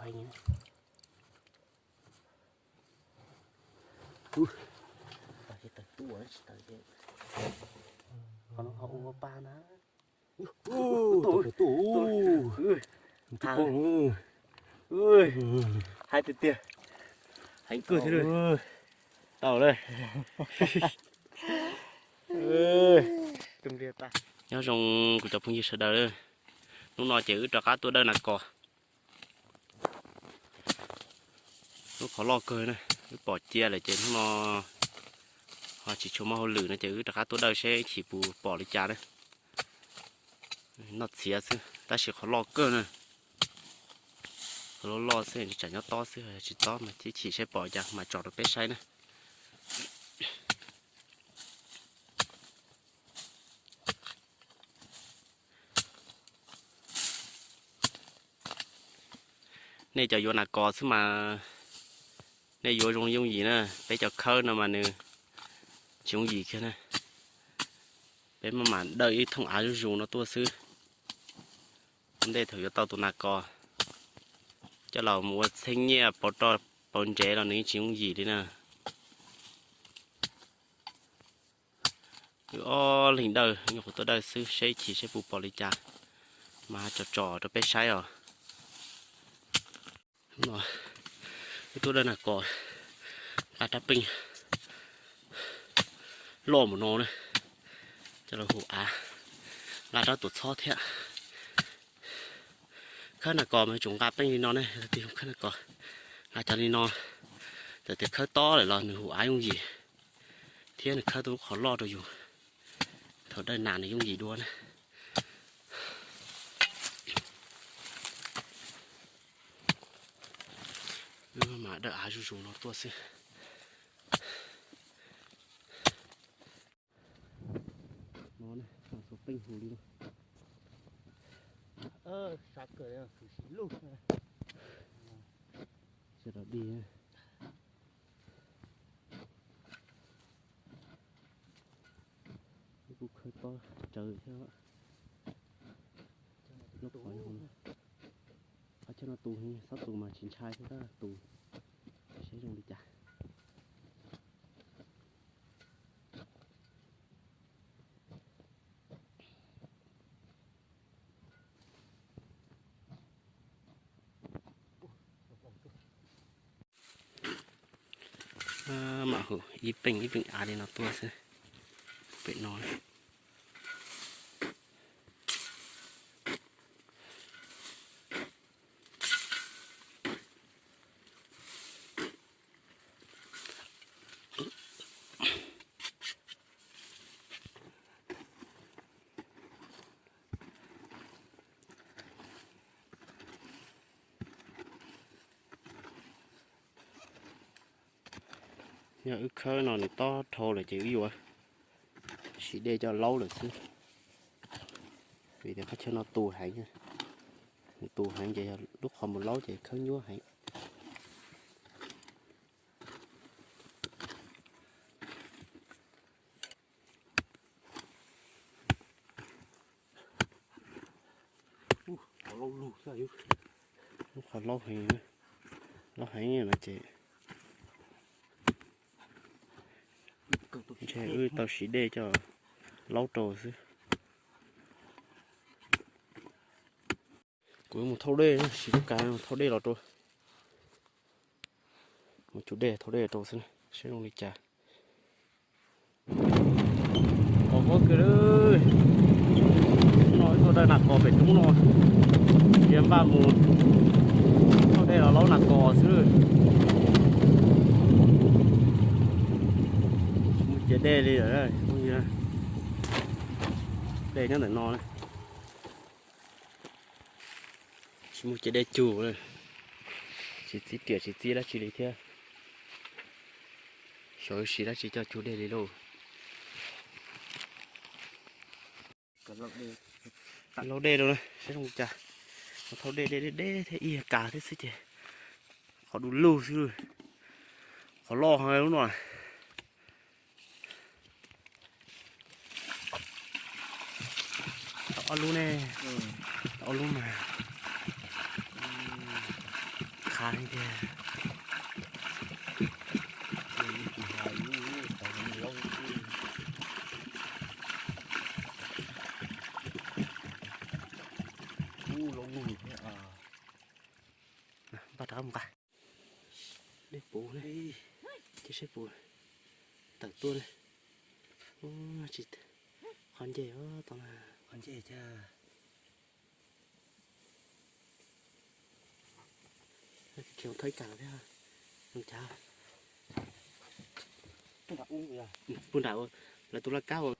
Qhov no ho ua pa na. Hais tiag tiag, heev kawg thiab. Tau lawm. Nyob zoo kuv cov phooj ywg sawv daws. Hnub no ces wb rov qab tuaj dawj nas kos. Lub qhov loj kawg na, wb pom cia lawm ces hnub no ho tsis tshua muaj hauj lwm no ces wb rov qab tuaj dawj seb ib chim puas pom li cas na. Noj txiav xwb tab sis qhov loj kawg na. Qhov loj loj xwb, tsam nyob tob xwb, tsis tob mas ib chim seb pom cas mam tso rau peb saib na. Nej cov yuav nas kos xwb mas nej yuav zoo yooj yim na, peb cov khawb no mas nws tsis yooj yim kiag na. Peb maj mam dawj ib thooj av zuj zus no tuaj xwb. Ua ntej thaum yuav tau tus nas kos coj los mus ua txheeb nyiaj pauv roj pauv ntsev los nws yeej tsis yooj yim li na. Wb ob leeg dawj, nyuam qhuav tuaj dawj xwb, seb ib chim seb puas pom li cas, mas tsom tsom rau peb saib os. Wb tuaj dawj nas kos, nqa rab peej loj npaum no na, coj los hu av, nqa rab tuam txhob thiab. Khawb nas kos mas tsuas nqa peej li no ne, tig khawb nas kos, nqa cov li no, txawm tias khawb tob lawm los nws hu av yooj yim, thiab nws khawb tau lub qhov loj rau yus, thaum dawj nas nws yooj yim dua na. Wb mam dawj av zuj zus no tuaj xwb. No ne, txhua peej hu li no. Sab kawg, tus sim lug. Sawv daws dig. Wb kuj khawb tob tsawv thiab. Lub qhov, qhov chaw no tus heev, txhob tus mas tsis ntshai thiab, tus seb zoo li cas. Mam hu ib peej ib peej av li no tuaj xwb. Pem no. Yog wb khawb no nws tob dhau lawm ces wb yuav siv dej coj laub lawm xwb. Vim tias qhov chaw no tus heev, nws tus heev ces yog lub qhov mus laub ces khawb nyuaj heev. Lub qhov laub heev, laub heev no ces ntshe wb tau siv dej coj laub rau xwb. Kuv mus thauj dej, siv lub kav mus thauj dej los rau, mus cuv dej thauj dej rau xwb seb zoo li cas. Qhov qhuav kawg, hnub no tuaj dawj nas kos pem roob no, cia npaj mus thauj dej los laub nas kos xwb. Tsis muaj ciav dej li lawm, dej nyob ntawm no na. Tsis muaj ciav dej cug, tsis txib riam tsis txib dab tsi li thiab. Xyov siv dab tsi coj cug dej li lauj. Laub dej rau seb zoo cas. Thauj dej deb deb thiab ib yam kas thiab xwb ces qhov du lug xwb. Qhov loj heev lub no. Tau ob lub ne, tau ob lub mas. Tiag. Npaj rov qab mus nqa dej puv ne, cia seb puas tawm tuaj ne. Tsis, qhov nce os, tau na. Qhov nce cas. Khiav thawj kam thiab. Cas puag nram lawv tus laj kab uas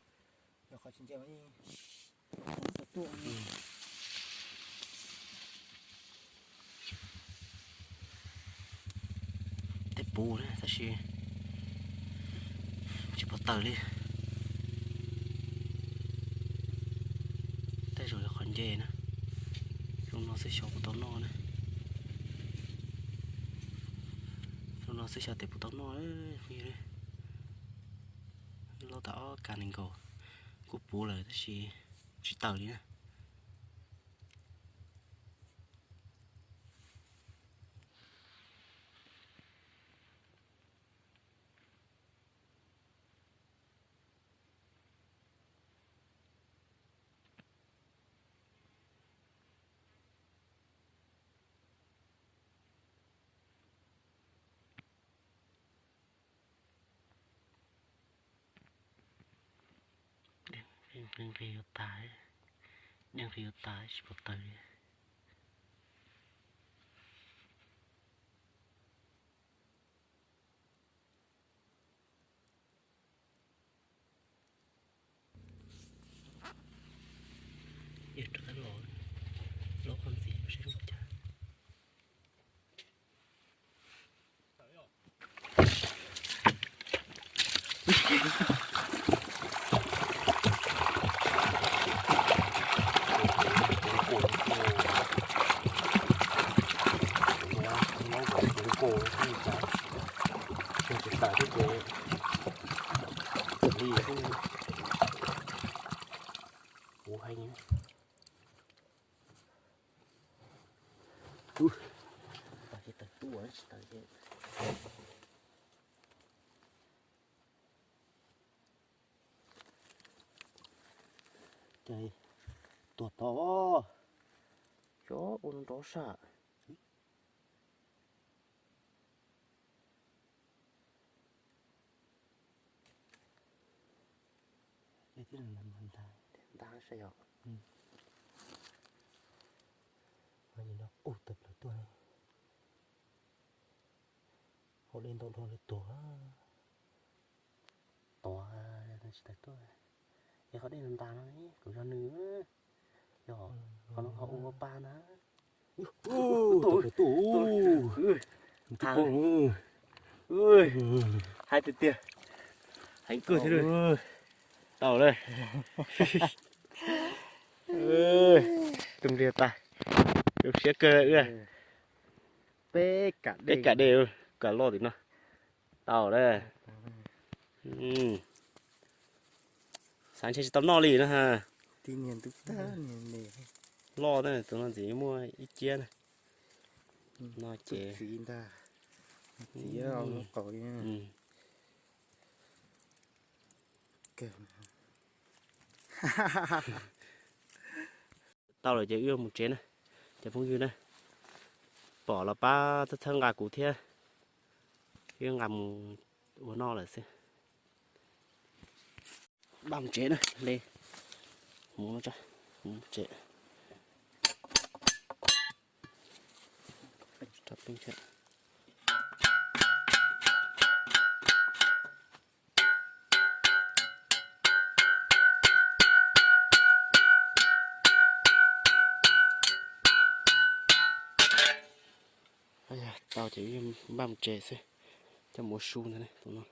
tej puv na tab sis tsis pom tawm li. Tej zaum yog qhov nce na. Zoo no xwb xyov puas tau noj na. Zoo no xwb xyov tias puas tau noj. Loj tas ob kas nees nkaum, kuj puv lawm tab sis tsis tawm li na. Nqis yuav tas, dej nqis yuav tas tsis pom tawm li. Rov qab los, los qhov ntxiv seb zoo cas. Ces tuag tod, xyov ua nrov saj. Ntab sab yog, no qus tawm plaws tuaj. Haus dej ntau dhau li tuag. Tod tsis tawm tuaj. Es qhov dej ntas no kuj yog nws, yog qhov no qhov ua pa na. Tawm tuaj, tawm tuaj. Hais tiag tiag, heev kawg thiab. Tau lawm. Tus npliag tas, zoo siab kawg wb. Peb kam dej, kam loj tim no. Tau lawm. Xav ntshe tsis tau noj li na. Loj na, tus no ntxim muaj ib ciab na. No ces tau lawm ces wb mus tsev na, cov phooj ywg na. Pom los pab txhawb txhawb nqa kuv thiab, wb nqa mus ua noj lawm xwb. Npaj mus tsev na, le mus tso, mus tsev. Tau ces npaj mus tsev xwb, coj mus ua su ntag tus no.